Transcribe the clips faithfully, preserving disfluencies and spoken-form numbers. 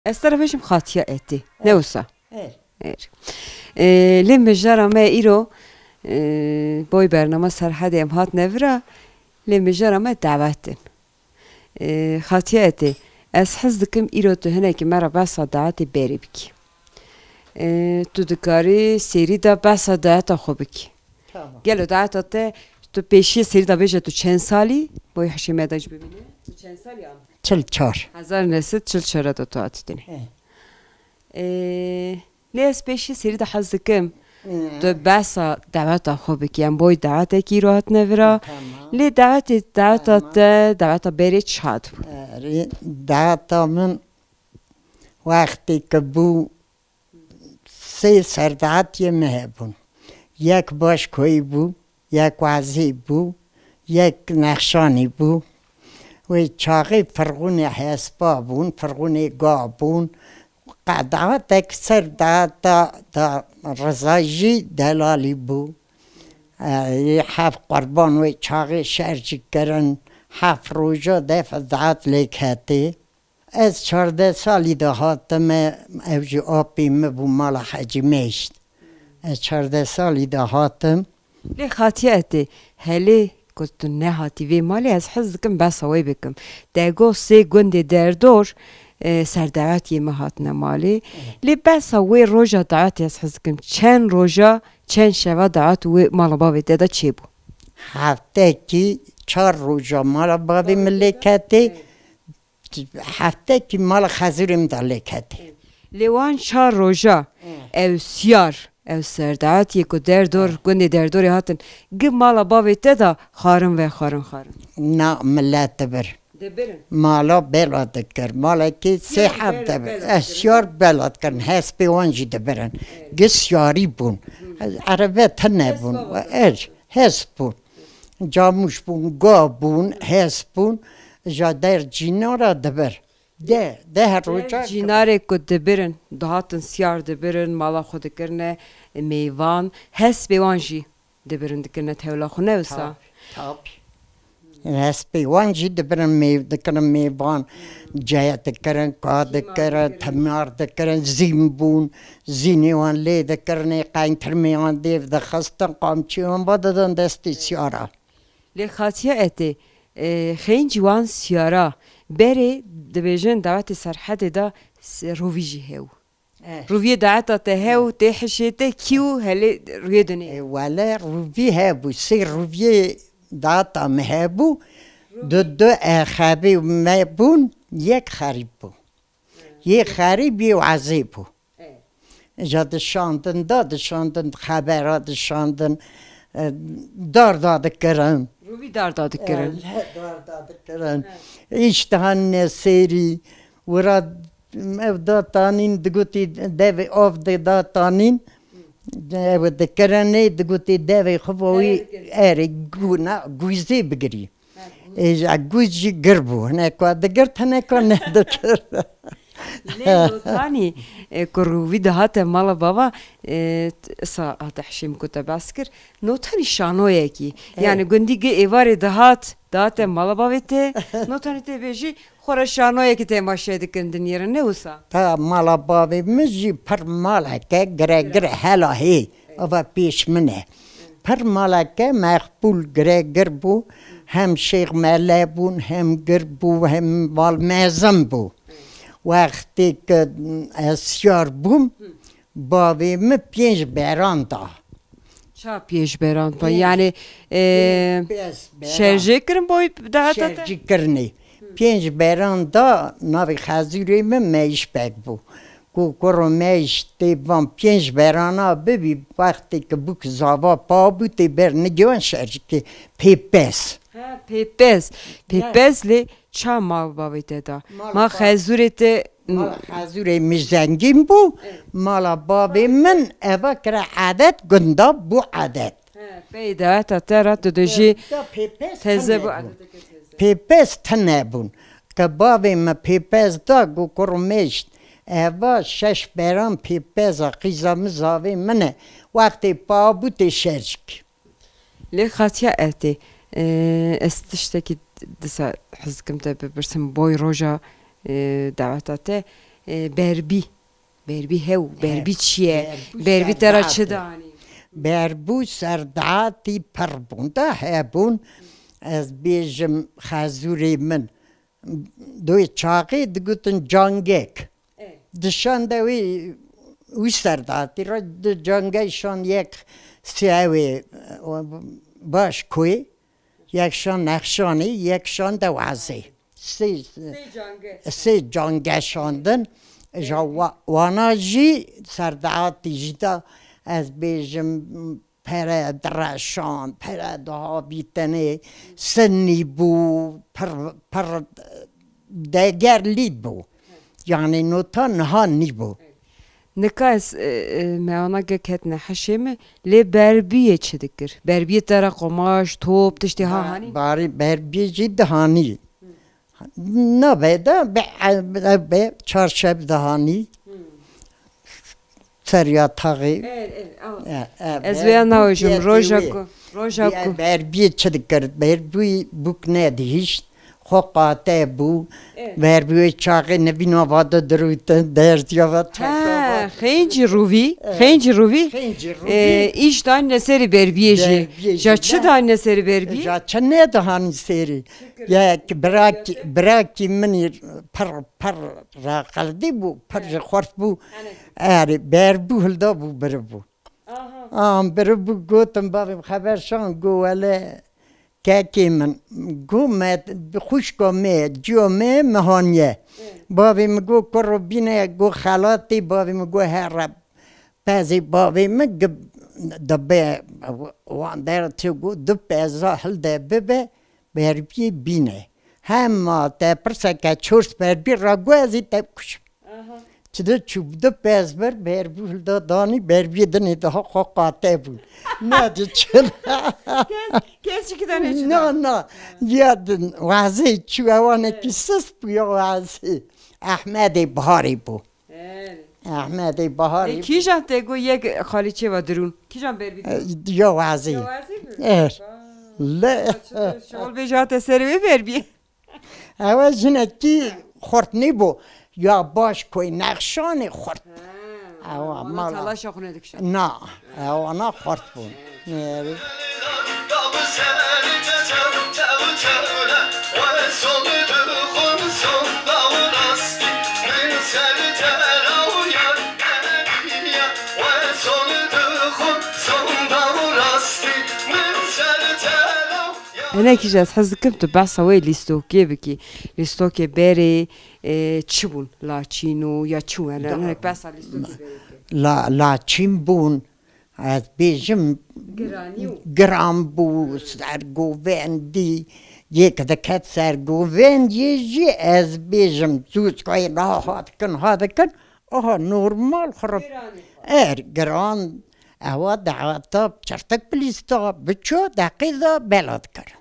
Ez te re bêjim Xatiya Etê. Ne wisa? Her. Her. Ee, lê mijara me îro, ee, boy bernama Serhedê em hatine vira, lê mijara me dawet in. Ee, Xatiya Etê, ez hez dikim îro tu hinekî me re behsa dawetê berê bikî. Ee, tu dikarî sêrî de behsa daweta xwe bikî. Tamam. Gelo daweta te, tu pêşiyê sêrî de bêje tu çend salî? Boy hişê me de jî bibîne. Tu çend salî an? Çil çar. Hezar neh sed çil çar de tu hatî dinê. He. Ee, lê ez pêşî sêrî de hez dikim. Hı. Tu behsa daweta xwe bikî. Em boy dawetekî îro hatine vira. Tamam. Lê dawetê, daweta Tamam. te, daweta berê çi hat bû? Erê, daweta min wextê ke bû sê serdaetiyê me hebûn. Yek Başkoyî bû, yek Wezî bû, yek Nexşanî bû. Wê çaxê firxûnê hespa bûn, firxûnê ga bûn. Qedatek ser da, da, da Riza jî delalî bû. E, heft qurban wê çaxê şer jî kirin, heft roja def daet lê ketê. Ez çardeh salî de hatime, ev jî apê min bû mala Hecî Meşt. Ez çardeh salî de hatim. Lê Xatiya Etê, helê ku tu nehatî vê malê, ez hez dikim behsa wê bikim. Te got sê gundê derdor, e, serdawetiyê me hatine malê. Evet. Lê behsa wê roja dawetê ez hez dikim. Çend roja, çend şeva dawet wê mala bavê te de çêbû? Heftekî çar roja mala bavê min lê ketê. Heftekî mala xezûrê min de lê ketê. Lê wan çar roja Hı. ew siyar, ew serdaetiyê ku derdor, Hı. gundê derdorê hatin, gi mala bavê te de xarin ve xarin xarin. Na, millet dibir. Dibirin. Mala bela dikir. Malekî Siyar sê heb bela, dibir. bela Eh, dikir. Siyar bela dikirin. Hespê wan jî dibirin. Evet. Gi siyarî bûn. Hı. Erebe tine Hespa bûn. var. Er, hesp bûn. Camûş bûn, ga bûn, hesp bûn. Ja der cînara dibir. De, de her roja Cînarê ku dibirin, dihatin siyar dibirin, mala xwe dikirine mêvan, hespê wan jî dibirin, dikirine tewla xwe, ne wisa? Tabii, tabii. Hespê wan jî dibirin, mêv-, dikirin mêvan, ceye dikirin, ka dikirin, timar dikirin, zîn bûn, zînê wan lê dikirinê, qeyntirmê wan dêv dixistin, qamçiyê wan va didin destê siyara. Lê Xatiya Etê, e, xencî wan siyara berê dibêjin dawetê Serhedê de s-, rûvî jî hew. Eh. Rûviyê daweta te hew, Eh. tê hişê te kî û helê rûyê dinê? E, wele rûvî hebû, sê rûviyê daweta me hebû, du, du exebê me bûn, yek xerîb bû. Yê xerîb, yê wezê bû. E. Ja dişandin, da dişandin, xebera dişandin, e, dar da dikirin. Rûvî dar da dikirin. E, dar da dikirin. E. Îştihan nesêrî, wira ev da tanîn, digotî devê av de da tanîn, ew dikirinê, digotî devê xwe vawî Erê dikirin. erê gûna, gûzê bigirî. Ê, ji gûz jî gir bû. Hineka digirt, hineka nedigir. Lê notanî, e, ku rûvî dihate mala bava, e, t-, sa hate hişê min ku te behs kir, notanî şanoyekî. Evet. Yani gundî gi êvarê dihat, dihate mala bavê te, notanî tê bêjî, xwe re şanoyekî temaşe dikin dinêrin, ne wisa? Ta mala bavê min jî pir maleke gire gire hela hê. Ava pêş min e. Pir maleke meqbûl giregir bû. Hem şêx mele bûn, hem gir bû, hem mal mezin bû. Wextê ke ez siyar bûm, bavê min pênc beran da. Ça pênc beran da? Pênc. Yani, e, Pênc, pênc beran. Şerjê kirin boy dahata te? Şerjî kirinê. Pênc beran da navê xezûrê min Meyişbek bû. Ku kuro me îştê van pênc berana bibî, wextê ke bûk zava pa bû, tê ber nigiyan şerjikê pêpez. Ha, pêpez. Ya. Pêpez lê ça mal bavê te da? Mal Ma pa-, xezûrê te Mala xezûrê min zengîn bû, Evet. mala bavê min eva kira edet, gunda bû edet. He, pey de, ta te ra tu dijî Da pêpez teze tune bû, bû. Edeteke teze. Pêpez tune bûn. Ke bavê min pêpez da, got, "Kurmêşt, eva şeş beran pêpeza qîza min zavê min e. Wextê pa bû tê şerjik." Lê Xatiya Etê, e, ez tiştekî disa hez dikim te bipirsim, boy roja, e, daweta te, E, berbî. Berbî hew. Berbî çi ye? Berbî te ra çi danî? Berbû serdatî pir bûn. Da hebûn, ez bêjim xezûrê min. Doyê çaxê digotin cangek. E. Dişande wî, wî serdatî re di cangey şan yek siyewê, e, baş koyê, yek şan nexşanê, yek şan de wazê. Sê, sê cange. Sê cange şandin. Ja wa-, wana jî serdatî jî da ez bêjim pere direşan, pere dihabîtinê, sinî bû, pir, pir degerlî bû. Yani nota niha nîbû. Nika ez, e, e, me ana ge ketine heşê me, lê berbiyê çi dikir? Berbiyê te re qomaş, top, tiştê ha hanî? Barî berbiyê jî dihanî. Nabe de be, be, be, çarşev dihanî. Ser yataxê. Evet, evet, ama E, e, ez vêya nawijim, roja ku, roja ku. Berbiyê çi dikir? Berbiyê bûk nedihişt. Xwe qate bû. Evet. Berbiyê çaxê nevîna va de dirûtin, derdiya va çeka va. Ha, xêncî rûvî, Evet. Xêncî rûvî. Xêncî rûvî. E, îş danîne serê berbiyê jî. Berbiyê jî, Ja çi ne? Danîne serê berbiyê? Ja çi nedihanî serê? Ya ki birakî, birakî min pir, pir raqildî bû, pir ji xurt bû. Erê, berbû hilda bû, biribû. Aha. An biribû, gotim, bavê min xeber şan, go wele kekê min, go me, xwişka me, ciya me, me haniye. Bavê min go, kuro bîne, go xelatê, bavê min go here. Pezê bavê min gi-, dibe, wan der çi go, du peza hilde bibe, berbiyê bîne. Hema te pirseke çors berbî ra go, ez ê te bikuşim. Aha. Çi de çû, du pez bir, berbû hilda danî, berbiyê dinê daha xwe qate bûn. Ne de çi. Kes, kes çi kidane çi Na, da? Na. Ya din, wazê çû, ewanekî sist bû ya wazê. Ehmedê Baharê bû. Erê. Ehmedê Baharê. Ê, kîjan te got yek xalîçê ve dirûn? Kîjan berbî E, dirûn? Ya wazî. Ya wazî mi? Er. Vay. Le. Ya çi şol bêje hate serê wê berbî. Ewe jinekî xurt nîbû. Ya baş koy nexşanê xurt. Ha, Ewa, wana mala. Telaşa xwe nedikişe. Na, ewana xurt bûn. Erê. Hinekî jî ez hez dikim tu behsa wê lîstokê bikî. Lîstokê berê, e, çi bûn? Laçîn û ya çi bûn? Hinek behsa lîstokê berê bike. La-, laçîn bûn. Ez bêjim, Giranî û giran bû, sergovendî, yek diket sergovendiyê jî ez bêjim, zûskayê niha ha dikin, ha dikin, aha, normal xirab. Giranî. Er, giran, ewa dehata çirtik bilîsta, biço, deqê da bela dikir.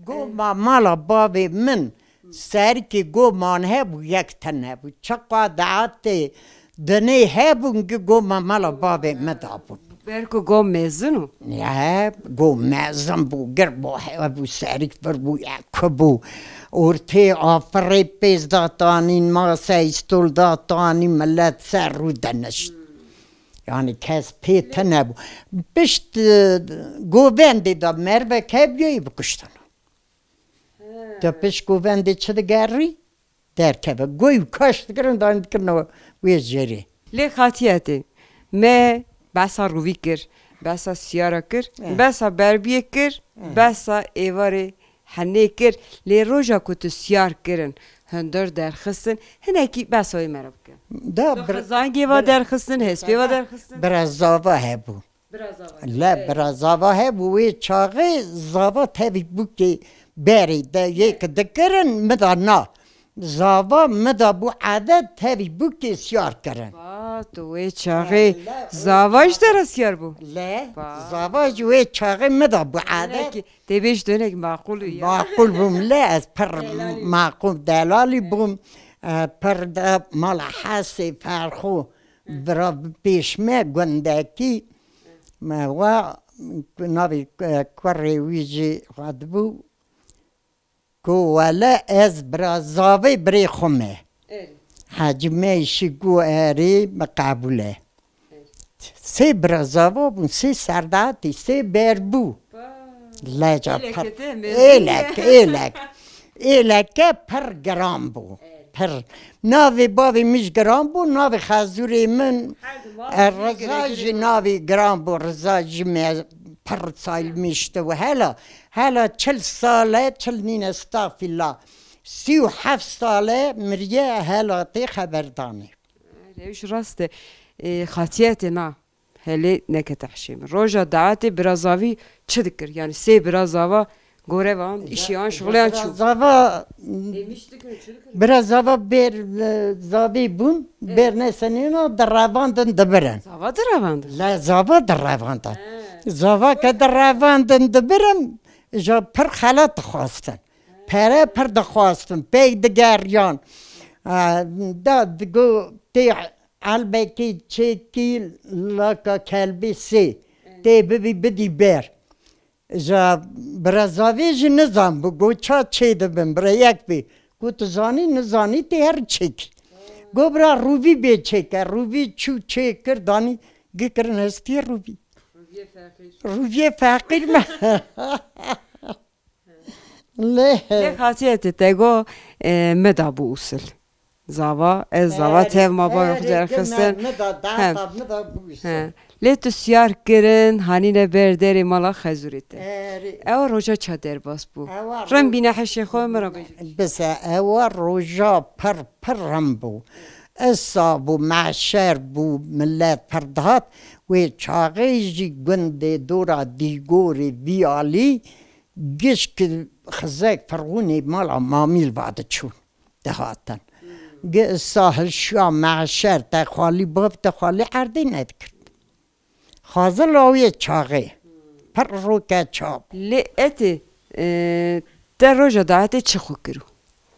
Go ma mala bavê min, serikê go man hebû, yek tene bû. Çiqa deatê dinê hebûn, gi go ma mala bavê min dabûn. Ber ku go mezin û? He, go mezin bû, gir bû, hebû, serik vir bû, yek bû. Ortê afirê pêz datanîn, masey stol datanîn, millet ser rû dinişt. Yani kes pê tine bû. Pişt, e, govendê de mervek hebûyê bikuştin. He. De pişt govendê çi digerî? Derkeve. Goy û kaş dikirin, dayîn dikirin wê jêrê. Lê xatiyetê me behsa rûvî kir, behsa siyara kir, He. behsa berbiyê kir, He. behsa êvarê henê kir, lê roja ku tu siyar kirin, hundir derxistin, hinekî behsa wê me re bike. Da Tu bir-, xizangê va bir-, derxistin, hespê va derxistin. Bira zava hebû. Bira zava. Le, Evet. bira zava hebû, wê çaxê zava tevî bûkê berê de yek dikirin, mi da na. Zava mi da bû edet, tevî bûkê siyar kirin. Va, tu wê çaxê Le, le, zava ji te re siyar bû? Le, Va. zava ji wê çaxê mi da bû edet. Dönekî, tê bêj dönek maqûl û ya. Maqûl bûm, le, ez pir Delalî. maqûl delalî bûm. E, pir de mala Hesê Ferxo, bira pêş me gundekî, me wa navê, e, kurê wî jî xwe dibû. Ku wele ez bira zavê birê xwe me. Erê. Hecî me îşî got erê, me qebûl e. Sê bira zava bûn, sê serdatî, sê ber bû. Leca Êleke pir. Te mezin Êlek, e. Êlek. Êleke pir giran bû. Pir. Navê bavê min jî giran bû, navê xezûrê min, Her zaman e, Riza jî navê giran bû, Riza jî me pir sayilmişti û hela, hela çil sal e, çil nîne, estağfirullah. Sî û heft sal e miriye, hela tê xeber danê. Rewş rast e. E, xatiyetê na. Helê nekete hişê min. Roja daetê bira zavî çi dikir? Yani sê bira zava gore van, işi an, şixulê an çû. Zava, Êmiş dikir, çi dikir? Bira zava ber, e, zavî bûn, Evet. Ber nesenîna, direvandin dibirin. Zava direvandin? Le zava direvandin. He. Zava ke direvandin dibirin, ja pir xelat dixwastin. Pere pir dixwastin, pêk digeriyan. E, da digo tê Elbekî çêkî laka kelbî sê. Tê bibî bidî ber. Ja bira zavê jî nizan bû, got ça çê dibin, bira yek bê. Got tu zanî, nizanî tê her çêkî. Got bira rûvî bê çêke, rûvî çû çê kir, danî gikirin hestiyê rûvî. Rûviyê feqîr. Rûviyê feqîr me. Lê Lê xatiyetê te got, e, me da bû usil. Zava, ez zava Erê, tev ma ba erê, xwe derxistin. Me, me da, da, He. Da, me da bû usil. He. Lê tu siyar kirin, hanîne ber derê mala xezûrê te. Erê. Ewa roja ça derbas bû? Ewa Rin ro- bîne hişê xwe, min re bêje. Bise, ewa roja pir, pir rin bû. Isa bû, mehşer bû, millet pir dihat. Wê çaxê jî gundê dora Dîgorê vî alî, Gişk xizek firxûnê mala Mamîl va diçûn, dihatin. Gi sahil şiya mehşer te xalî bav te xalî erdê nedikirt. Xazil lawiyê çaxê. Pir roke çap. Lê etê, e, te roja daetê çi xwe kir?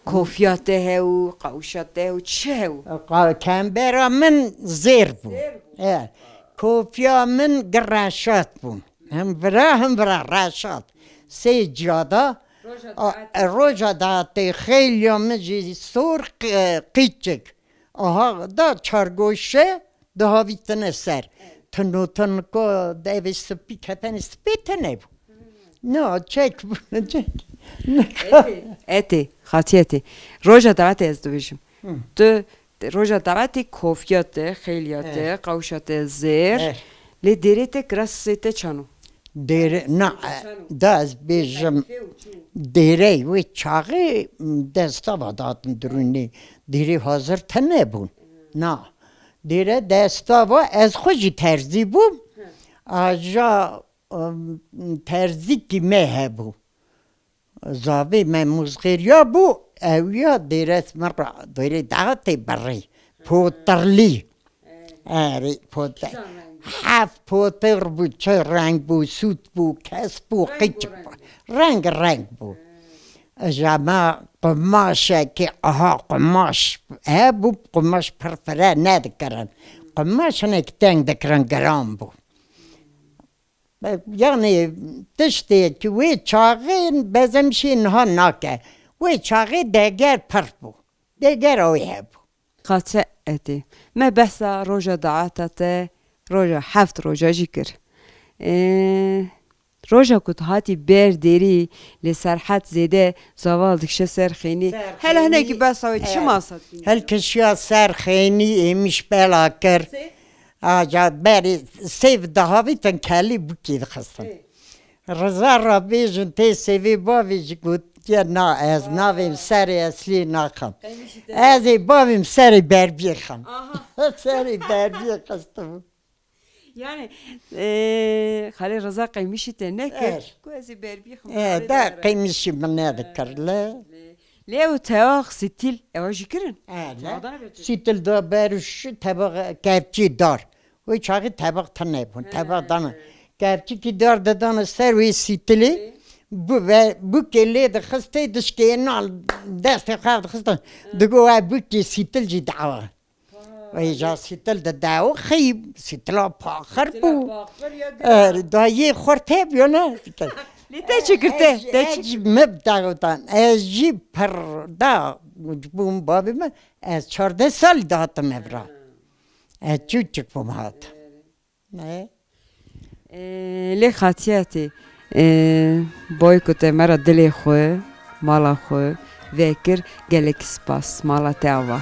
Kofiya te hew, qawşa te hew, çi hew? Qa-, kembera min zêr bû. Zêr bû. E, kofiya min gi reşat bûn. Him vira, him vira reşat. Sê ciyada, Roja a, daetê. Roja daetê xêliya min jî sor qi-, qîçik. Aha, da çargoşe, dihavîtine ser. Tino tinko devê spî, kefenê spî tine bû. Na, çek bû, çek. Etê, etê, xatiyetê. Roja daetê ez dibêjim. Hı. Tu, roja daetê kofiya te, xêliya te, Evet. Qawşa te zêr. Evet. Lê dêrê te, kirasê te çano? Dêre, na, da ez bêjim, dêrey wê çaxê destava datin dirûnê. Dêrê hazir tine bûn. Na. Dêre destava, ez xwe jî terzî bûm. Aja, ım, terzîkî me hebû. Zavê me muzxêriya bû, ew ya dêres min ra, dêrê daetê birî. Potirlî. Erê, pote-, heft potir bû, çi reng bû, sût bû, kes bû, qîç bû. Reng reng bû. Ji me qumaşekê, aha qumaş hebû, qumaş pir fire nedikirin. Qumaş hinek teng dikirin, giran bû. Yanî tiştê ki wê çaxê bezemşê niha nake. Wê çaxê deger pir bû. Degera wê hebû. Qase etê. Me behsa roja daeta te, roja heft roja jî kir. Ê, roja ku tu hatî ber dêrî, lê Serhet zêde zaval dikişe ser xênî. Ser Hele xênî, hinekî behsa wê çi e, masa dikî? Hilkişiya ser xênî, êmiş bela kir. Sê? Aca berê sêv dihavîtin, kelî bûkê dixistin. Ê. Riza re bêjin tê sêvê bavê jî gotiye, na, ez navê min serê eslî naxim. Qeymîşî te Ez ê bavê min serê berbiyê xim. Aha. Serê berbiyê xistibû. Yani, e, Xalê Riza qeymîşî te nekir, Er. Ku ez ê berbiyê xim, E, xalê da de re. Qeymîşî min nedikir, le. Lê ew tewax, stîl, ewa jî kirin? E, le. Tewax dane be tu. Stîl da ber û şu tebax kevçî dar. Wê çaxî tebax tine bûn. He. Tebax dana. Kevçîkî dar didana ser wê stîlê. Ê. Bu ve, bûkê lê dixistê dişkê nal destê xwe dixistin. He. Digo we bûkê stîl jî dawa. Vay. Vay ja stîl dide û xeyî stîla paxir bû. Stîla paxir ya. Er, da yê xurt hebû ne? Lê te çi kir te? Ez, Te ez çi? jî me bi daxtan. Ez jî pir da bûm babê min. Ez çardeh salî de hatim evra. Ez çûçik bûm hatim. Ne? Ee, lê xatiyetê ee, boy ku te me re dilê xwe, mala xwe vekir, gelek spas. Mala te ava.